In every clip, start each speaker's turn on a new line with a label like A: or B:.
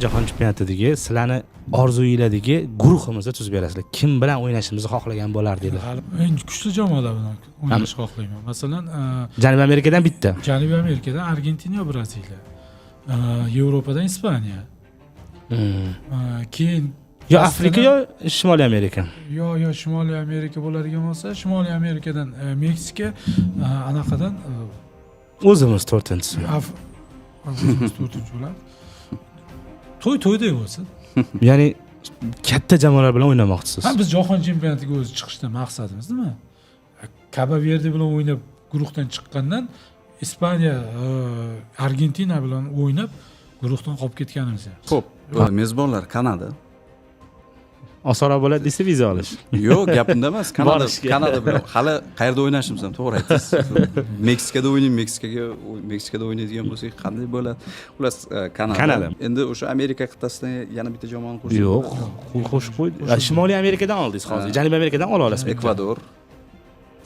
A: Jahon chempionatidagi sizlarni orzuyinglardagi guruhimizni tuzib berasizlar. Kim bilan o'ynashimizni xohlagan bo'lardinglar?
B: Hali eng kuchli jamoalar bilan o'ynashni xohlayman. Masalan,
A: Janubiy Amerikadan bitta.
B: Janubiy Amerikadan Argentina yo Braziliya. Yevropadan Ispaniya. Keyin
A: Yo Afrika, yo Shimoliy Amerika.
B: Yo Shimoliy Amerika bo'ladigan bo'lsa, Shimoliy Amerikadan Meksika, anaqadan
A: O'zimiz to'rtinchisi.
B: O'zimiz to'rtinchi bo'ladi. To'y to'ydek bo'lsin.
A: Ya'ni katta jamoalar bilan o'ynamoqchisiz.
B: Ha, biz jahon chempionatiga o'zi chiqishdan maqsadimiz nima? Kabo Verde bilan o'ynab guruhdan chiqqandan Ispaniya, Argentina bilan o'ynab guruhdan qolib ketganimiz yaxshi.
C: Xo'p, mezbonlar Kanada.
A: Osonroq bo'ladi desa viza olish.
C: Yo'q, gapimda emas. Kanada,
A: Borishga.
C: Kanada bilan hali qayerda o'ynashimiz ham, to'g'ri aytdingiz. Meksikada o'ynaymiz, Meksikaga, Meksikada o'ynaydigan bo'lsak qanday bo'ladi? Xullas, Kanada.
A: Kanada.
C: Endi o'sha Amerika qit'asidan yana bitta jamoani qo'shsak.
A: Yo'q, qo'shib qo'ydi. Shimoliy Amerikadan oldingiz hozir.
C: Ha.
A: Janubiy Amerikadan ola olasiz bitta.
C: Ekvador.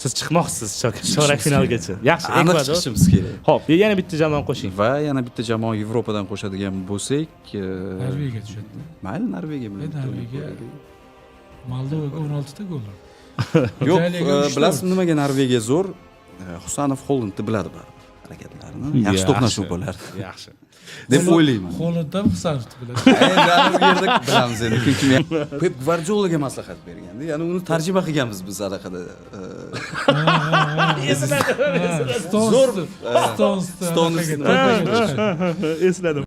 A: Siz chiqmoqchisiz chorak finalgacha. Yaxshi,
C: Aniq
A: Ekvador.
C: chiqishimiz kerak.
A: Xo'p, yana bitta jamoa qo'shing.
C: Va yana bitta jamoa Yevropadan qo'shadigan bo'lsak,
B: Norvegiya tushadi.
C: Mayli, Norvegiya bilan bitta o'ynab
B: Norvegiya.
C: ko'raylik.
B: Moldovaga 16 ta gol urdi.
C: Yo'q,
B: Italiyaga uchta
C: bilasizmi
B: urdi.
C: nimaga Norvegiya zo'r? Husanov Hollandni biladi baribir harakatlarini. Yaxshi to'qnashuv bo'lardi
A: Yaxshi.
C: deb o'ylayman.
B: Hollanddan Husanovni biladi.
C: Endi ana bu yerda bilamiz endi kim kim. Pep Gvardiolaga maslahat berganda, ya'ni uni tarjima qilganmiz biz anaqada.
B: Stones.
C: Zo'r,
B: Stones.
C: Stones.
A: Esladim.